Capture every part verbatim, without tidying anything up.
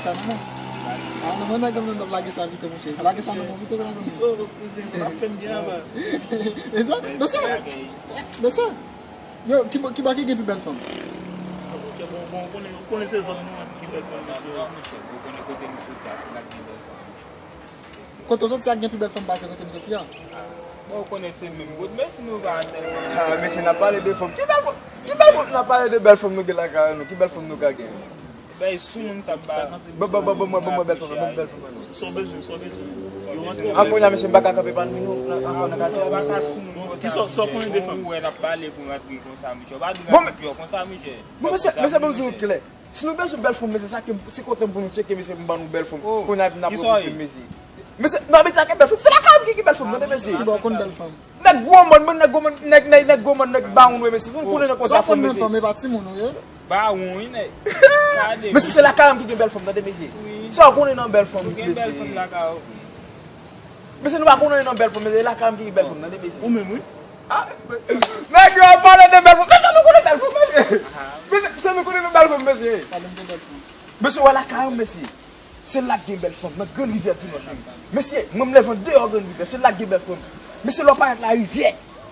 Sa nan men. Ah, non, mwen nèg m nan lage sa pito, monchè. Lage sa nan men pito, lage nan men. Oh, kouzen, sa pa fè m byen anba. E sa, mesye, mesye. Yo, ki bò, ki bò ki gen pi bèl fanm? Ok, bon, bon, ou konnen, ou konnen se zòn nou an ki gen bèl fanm, mesye. Ou konnen kote nou soti a, se la ki gen bèl fanm. Kote w soti a gen pi bèl fanm pase kote m soti a. Bon, ou konnen se menm bout, men si nou pa tèlman. Ah, mesye, n ap pale de fanm. Ki bèl fanm? Ki bèl fanm? N ap pale de bèl fanm nou gen lakay nou. Ki bèl fanm nou ka gen? Bay sou moun sa pa. Bon, bon, bon, bon, mwen, bon, mwen, bèl fanm, bon, bèl fanm, non. Sa w bezwen, sa w bezwen. Yo rantre. An kounye a, mesye, m pa ka kanpe pa nou, non, ankò nan katye. Yo pa ka sou moun konsa. Ki sa, sa w konnen de fanm? Ou wè n ap pale pou rantre konsa, misye. Ou pa dwe rantre pye w konsa, misye. Bon, mesye, mesye, bon, di w klè. Si nou bezwen bèl fanm, mesye, sa ke, se kote m pou nou tcheke, mesye, pou m ban nou bèl fanm. Oh, kounye a, n ap ki sa w ye? Mesye, nou abitye ak bèl fanm. Se lakay m ki gen bèl fanm, tande, mesye. Ki bò w konn bèl fanm? Nèg gwo mòn, mwen, nèg gwo mòn, nèg, nèg, nèg gwo mòn, nèg bawon, wi, mesye. Si nou konnen nan konsa fanm, mesye. Sa w konn men fanm, e pa timoun ou ye? Bawon, wi, nèg. Mesye, se lakay m ki gen bèl fanm, tande, mesye. Wi. Sa w konnen nan bèl fanm, mesye. Nou gen bèl fanm lakay ou. Mesye, nou pa konnen nan bèl fanm, mesye, se lakay m ki gen bèl fanm, tande, mesye. Ou menm, wi. Ah, nèg yo ap pale de bèl fanm. Mesye, nou konnen bèl fanm, mesye. Mesye, se nou konnen nan bèl fanm, mesye. Pale m de bèl fanm. Mesye, wè lakay m, mesye. Se la k gen bèl fanm, nan Grann Rivyè Dimanch. Mesye, mwen m leve andeyò Grann Rivyè, se la k gen bèl fanm. Mesye, lè w parèt Larivyè,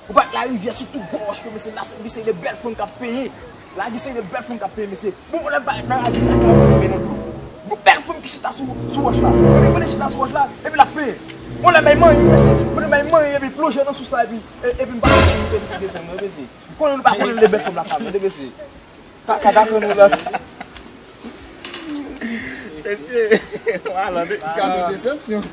ou parèt Larivyè sou tout gwo wòch yo, mesye, la se, se de bèl fanm k ap penyen. La gen seri de bèl fanm k ap penyen, mesye. Bon, lè m parèt nan ravin lakay mwen, se men nan dlo. Gon bèl fanm ki chita sou, sou wòch la. Epi pandan chita sou wòch la, epi l ap penyen. Bon, lè m ay manyen, mesye. Pandan m ay manyen, epi plonje nan sous la, epi, e- epi m pa konn si m te deside fè mwen, mesye. Konnen nou pa konnen de bèl fanm lakay mwen, mesye. Ka, ka dakò nou la. Mesye, w alò de. Kado desepsyon.